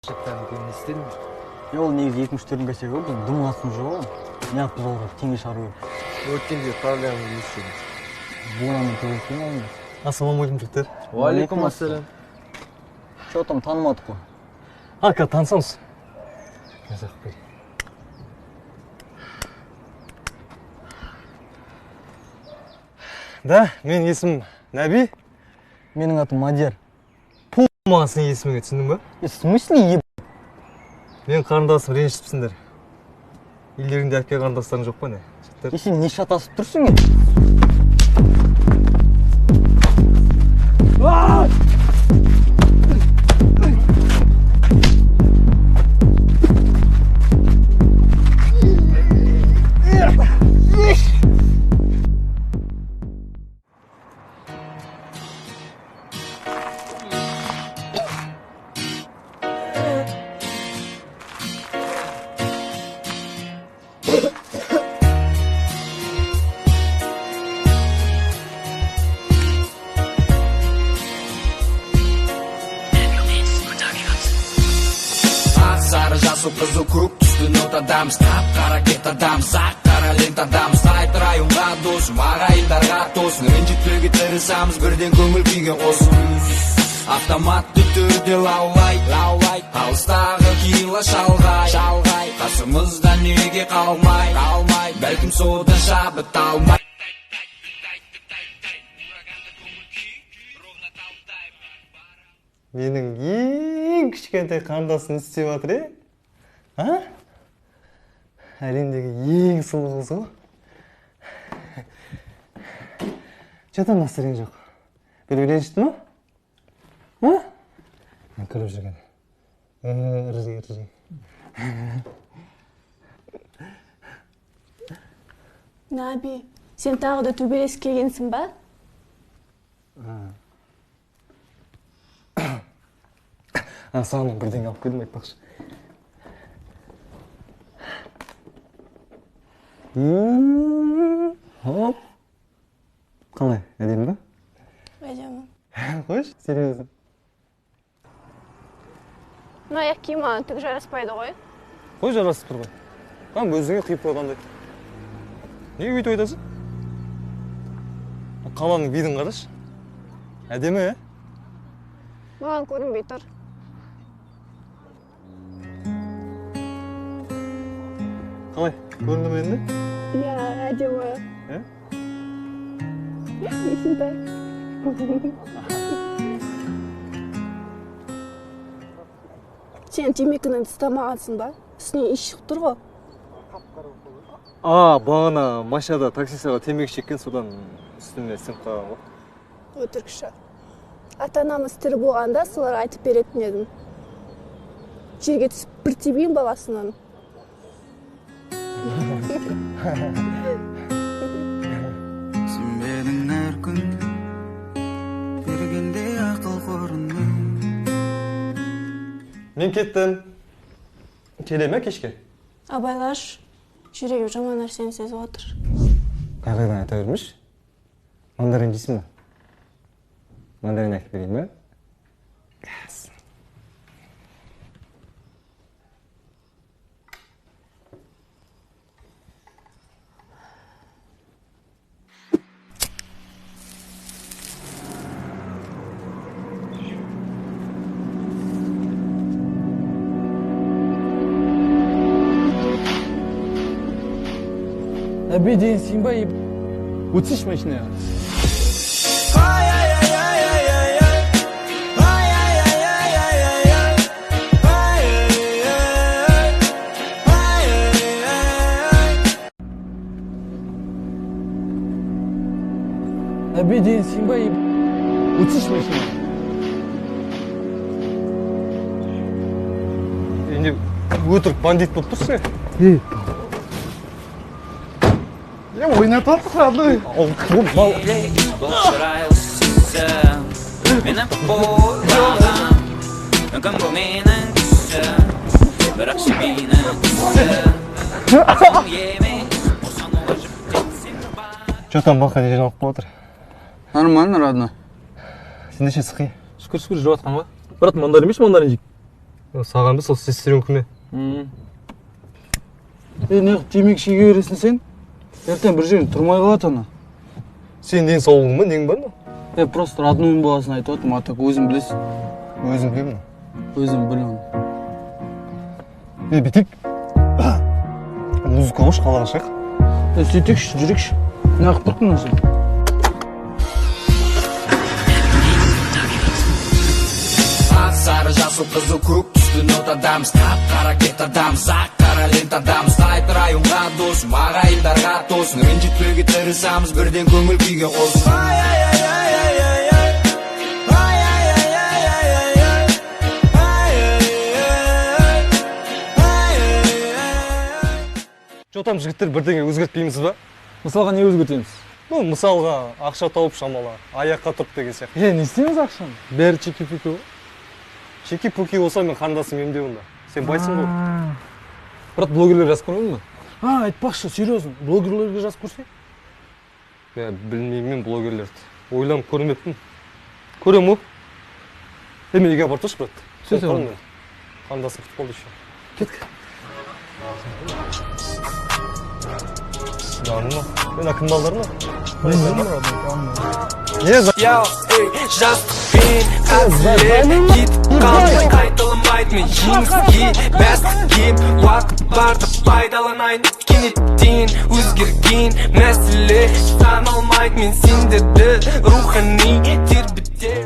Жақтан не істедің? Ол негізі 2-3 төрдің косягі ғой, біз дым қатысымыз жоқ ғой. Неғып біз оларға теңге шығару керек? Өткенде проблемамды не істедің? Бунамен төбелескен алдында. Ассалаумағалейкум, жігіттер. Уағалейкум ассалам. Че там, танымадық қой. А, қазір танысамыз. Қазақ бер. Да, менің есімім Нәби. Менің атым Мадияр. Пол маған сенің есіміңе, түсіндің ба? Е, в смысле, еб? Менің қарындасым ренжітіпсіңдер. Үйлеріңде әпке қарындастарың жоқ па не? Жігіттер. Е, сен не шатасып тұрсың, е? Ақ, сары, жасыл, қызыл, көк түсті нотадамыз, қап қара кетадамыз, ақ қара лентадамыз. Айт районға, досым, ағайындарға тосын, ренжітпеуге тырысамыз, бірден көңіл күйге қосып. Автоматты түрде лаулай, лаулай, алыстағы кила шалғай, шалғай, қасымызда неге қалмай, қалмай, бәлкім содан шабыт алмай. Менің ең кішкентай қарындасым не істеп жатыр, е? А? Әлемдегі ең сұлу қыз ғой. Че там, настроение жоқ? Біреу ренжітті ма? А? Мен күліп жүрген. Ыржи, ыржи. Наби, сен тағы да төбелесіп келгенсің ба? А, саған бірдеңе алып келдім айтпақшы. Хоп. Қалай, әдемі ба? Әдемі. Қойшы, серьезно. Мына аяқ киім маған түк жараспайды ғой. Қой, жарасып тұр ғой. Қам, өзіңе қиып қойғандай. Неге өйтіп айтасың? Қаланың видін қарашы. Әдемі, ә? Маған көрінбей тұр. Қалай, көрінді ме енді? Иә, әдемі. Ә? Есентай. Сен темекіні тастамағансың ба? Үстіне иіс шығып тұр ғой. А, бағана машинада таксистіға темекі шеккен, содан үстіме сіңіп қалған ғой. Өтірікші. Ата-анамыз тірі болғанда солар айтып беретін едім. Жерге түсіп бір тебейін баласынан. Сенбедің әр күн бергенде ақыл қорының. Мен кеттім. Келе ме кешке? Абайлаш, жүрегім жаман нәрсені сезіп отыр. Қай-қайдан айта бермеші? Мандарин жейсің ба? Мандарин әкеліп берейін ба? Газ. Нәби деген сен ба, еб? Өтсейші машинаға. Нәби деген сен ба, еб? Өтсейші машинаға. Енді өтірік бандит болып тұрсың, е? Е, ойнатып жатырсың, родной. Мал. Бұл шырайлы сүзім мені ойлаған, мүмкін бұл менің түсім, бірақ жемеймін түсім емес, босануға жіп бар. Че там, бақа, не жаңалық болып отыр? Нормально, родной. Сенде ше, сықи? Шүкір, шүкір, жүріп жатқан ғой. Брат, мандарин емес, мандарин жейік. Саған емес, ол сестренкіме. Е, неғып темекі шеге бересің сен? Ертең бір жерің тұрмай қалады ана. Сенің денсаулығың ба, нең бар ма? Е, просто родной баласын айтып отырмын, а так өзің білесің. Өзім білемін. Өзің біл оны. Е, бүйтейік. Музыка қойшы, қалаға шығайық. Е, сөйтейікші, жүрейікші. Неғып тұрдың сен? Ақ, сары, жасыл, қызыл, көк түсті нотадамыз. Қап қара кетадамыз, ақ қара лентадамыз. Найт районға досым, ағайындарға тосын. Ренжітпеуге тырысамыз, бірден көңіл күйге қосып. Ай, ай, ай, ай, ай, ай, ай. Ай, ай, ай, ай, ай, ай, ай. Ай, ай, ай, ай, ай. Че там, жігіттер, бірдеңе өзгертпейміз ба? Мысалға, не өзгертеміз? Ну, мысалға, ақша тауып, шамалы аяққа тұрып деген сияқты. Е, не істейміз ақшаны? Бәрі чеки-пуки ғой. Чеки пуки болса, мен қарындасым емде онда. Сен байсың ғой. Брат, блогерлер жазып көрмедің ба? А, айтпақшы, серьезно, блогерлерге жазып көрсе? Мен білмеймін, мен блогерлерді ойланып көрмеппін. Көремін ғой. Е, мен үйге барып тұршы, брат. Все, все. Мен қарындасым күтіп қалды еще. Кеттік. Жаным, мен кім балдар ма? Не за Йоу, ей, жастықпен қателер кетіп қалды, қайталамайды. Мен жеңіске бәстікем, уақыт барды пайдаланайын. Кенеттен өзгерген мәселе саналмайды, мен сендерді рухани тербетем.